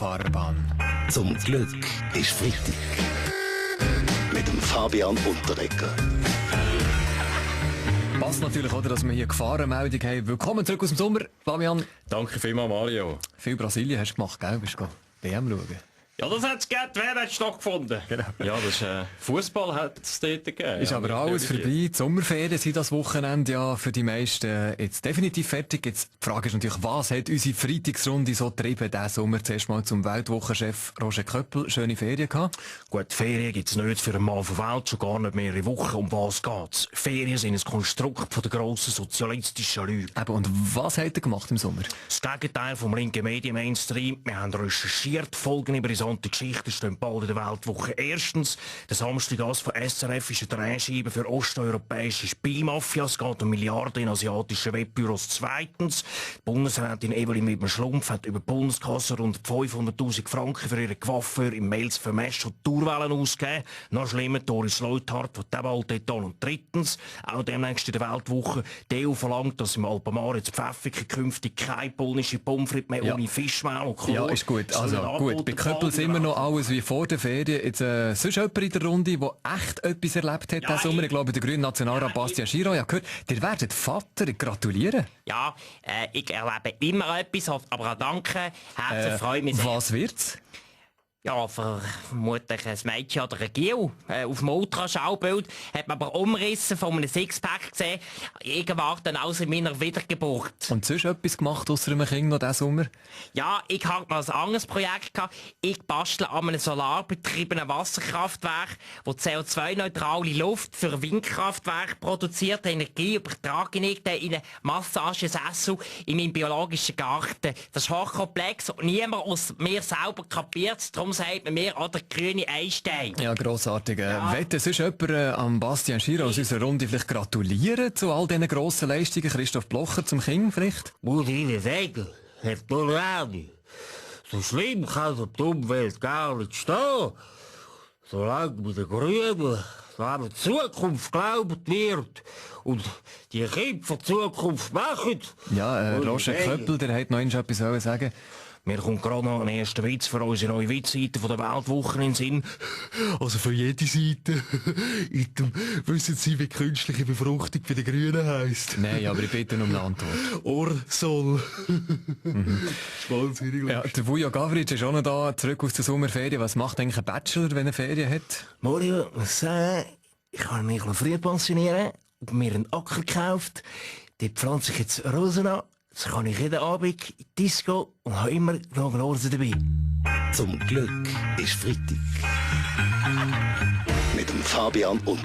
Velofahrerbahn. Zum Glück ist Freitag. Mit dem Fabian Unterreger. Passt natürlich, oder, dass wir hier Gefahrenmeldung haben. Willkommen zurück aus dem Sommer, Fabian. Danke vielmals, Mario. Viel Brasilien hast du gemacht, gell? Bist du WM schauen? Ja, das hat es gegeben. Wer hat es noch gefunden? Genau. Ja, das ist Fußball hat es dort gegeben. Ist ja, aber alles vorbei. Die Sommerferien sind das Wochenende ja für die meisten jetzt definitiv fertig. Jetzt die Frage ist natürlich, was hat unsere Freitagsrunde so getrieben diesen Sommer? Zuerst mal zum Weltwochenchef Roger Köppel. Schöne Ferien gehabt? Gut, Ferien gibt es nicht für einen Mann auf der Welt, schon gar nicht mehrere Wochen. Um was geht's? Ferien sind ein Konstrukt von der grossen sozialistischen Lüge. Eben, und was hat er gemacht im Sommer? Das Gegenteil vom linken Medien-Mainstream. Wir haben recherchiert, Folgen über brisante Geschichten stehen bald in der Weltwoche. Erstens, der Samstaggas von SRF ist eine Drehscheibe für osteuropäische Spielmafia. Es geht um Milliarden in asiatischen Webbüros. Zweitens, die Bundesrätin Evelyn mit dem Schlumpf hat über die Bundeskasse rund 500'000 Franken für ihre Coiffeur im Mails für Mesh und Tourwellen ausgegeben. Noch schlimmer, Doris Leuthard, die bald dort an. Und drittens, auch demnächst in der Weltwoche, die EU verlangt, dass im Alpamar jetzt Pfäffiken künftig keine polnische Pommes frites mehr ohne Fischmehl und Chlor. Ja, ist gut. Also gut, bei Köppel sind wir noch alles wie vor der Ferien. Jetzt sonst jemand in der Runde, der echt etwas erlebt hat diesen Sommer. Ich glaube, der grüne Nationalrat Bastian Schiro. Ja, gehört, ihr werdet Vater. Gratulieren. Ja, ich erlebe immer etwas, aber auch danke. Herzlich freut mich sehr. Was wird's? Ja, vermutlich ein Mädchen oder ein Gil. Auf dem Ultraschallbild hat man aber Umrisse von einem Sixpack gesehen. Irgendwann dann aus in meiner Wiedergeburt. Und sonst etwas gemacht ausser einem Kind noch diesen Sommer? Ja, ich hatte noch ein anderes Projekt gehabt. Ich bastle an einem solarbetriebenen Wasserkraftwerk, das CO2-neutrale Luft für Windkraftwerke produziert. Energie übertrage ich dann in einen Massagesessel in meinem biologischen Garten. Das ist hochkomplex und niemand aus mir selber kapiert. Darum sagt man mir auch der grüne Einstein. Ja, grossartig. Wollte sonst jemand am Bastian Schiro aus unserer Runde vielleicht gratulieren zu all diesen grossen Leistungen? Christoph Blocher zum Kind vielleicht? Muss ich Ihnen sagen, Herr Dolani, so schlimm kann es die Umwelt gar nicht stehen. Solange mit den Grünen an die Zukunft geglaubt wird und die Kinder von Zukunft machen. Ja, Roger Köppel, der hat noch etwas sagen. Mir kommt gerade noch ein erster Witz für unsere neue Witzseite von der Weltwoche in den Sinn. Also für jede Seite. Item, wissen Sie, wie künstliche Befruchtung bei den Grünen heisst? Nein, aber ich bitte um eine Antwort. Orsol. Wahnsinnig. Ja, der Vujo Gavric ist auch noch da, zurück aus der Sommerferien. Was macht eigentlich ein Bachelor, wenn er Ferien hat? Mario, was sagen? Ich kann mich noch früh pensionieren und mir einen Acker gekauft. Dort pflanze ich jetzt Rosen an. Jetzt kann ich jeden Abend in die Disco und habe immer noch einen Orden dabei. Zum Glück ist Freitag. Mit dem Fabian Unterreger.